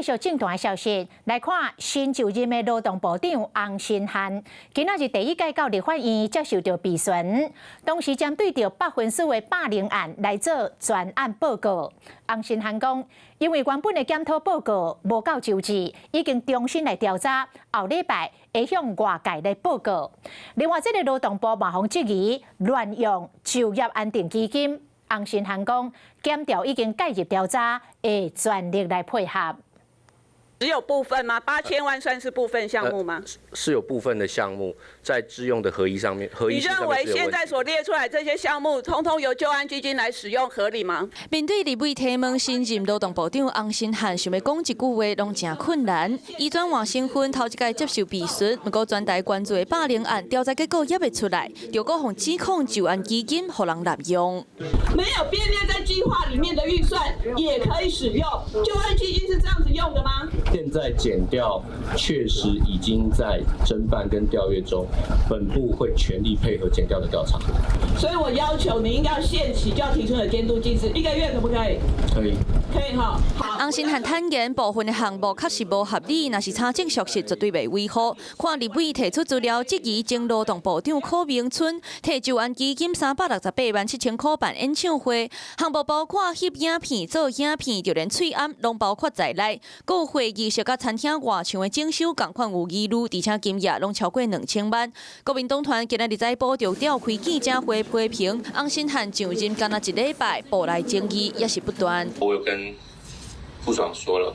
續政壇消息來看，新就任的勞動部長洪申翰，今仔日第一擺到立法院接受著備詢，當時針對著北分署的霸凌案來做專案報告。洪申翰講，因為原本的檢討報告無夠周至，已經重新來調查，後禮拜會向外界來報告。另外，這個勞動部嘛予質疑亂用就業安定基金，洪申翰講，檢調已經介入調查，會全力來配合。只有部分嗎？8000萬算是部分項目嗎？是有部分的項目在支用的合一上面。合一。你認為現在所列出來這些項目，通通由就安基金來使用，合理嗎？面對立委提問，新任勞動部長洪申翰想欲講一句話，攏誠困難。伊轉換身份，頭一擺接受備詢，毋過全台關注的霸凌案調查結果猶未出來，就閣予指控就安基金予人濫用。沒有編列在計劃裡面的預算也可以使用，就安基金是這樣子用的嗎？現在檢調確實已經在偵辦跟調閱中，本部會全力配合檢調的調查。所以我要求你應該要限期就要提出的監督機制，一個月可不可以？可以。可以哈。好。洪申翰坦言，部分的項目確實無合理，若是查證屬實，絕對袂維護。看立委提出資料質疑前勞動部長柯銘春提就安基金368萬7千塊辦演唱會，項目包括翕影片、做影片，就連喙罨攏包括在內。閣有會議室佮餐廳外牆的整修仝款有疑慮，而且金額攏超過2000萬。國民黨團今仔日在補著召開記者會批評，洪申翰上任干焦一禮拜，部內爭議也是不斷。我有跟副長說了，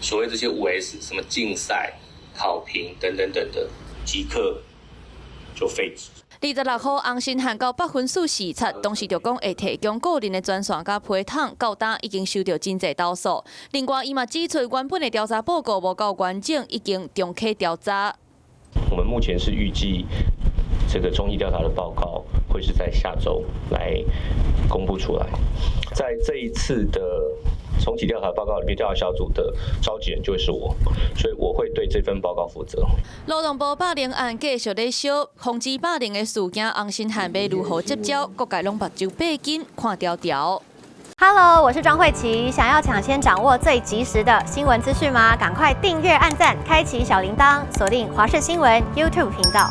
所謂這些5S 什麼競賽、考評等等等的，即刻就廢止。26號，洪申翰到北分署視察，當時就講會提供個人的專線佮批統，到今已經收到真濟投訴。另外，伊嘛指出，原本的調查報告無夠完整，已經重啟調查。我們目前是預計這個中期調查的報告會是在下週來公布出來。在這一次的重啟調查報告裡面，調查小組的召集人就會是我，所以我會對這份報告負責。勞動部霸凌案繼續咧燒，防止霸凌的事件，洪申翰欲如何接招？各界攏目睭擘緊，看牢牢。 Hello，我是莊慧琪。想要搶先掌握最及時的新聞資訊嗎？趕快訂閱、按讚、開啟小鈴鐺，鎖定華視新聞 YouTube 頻道。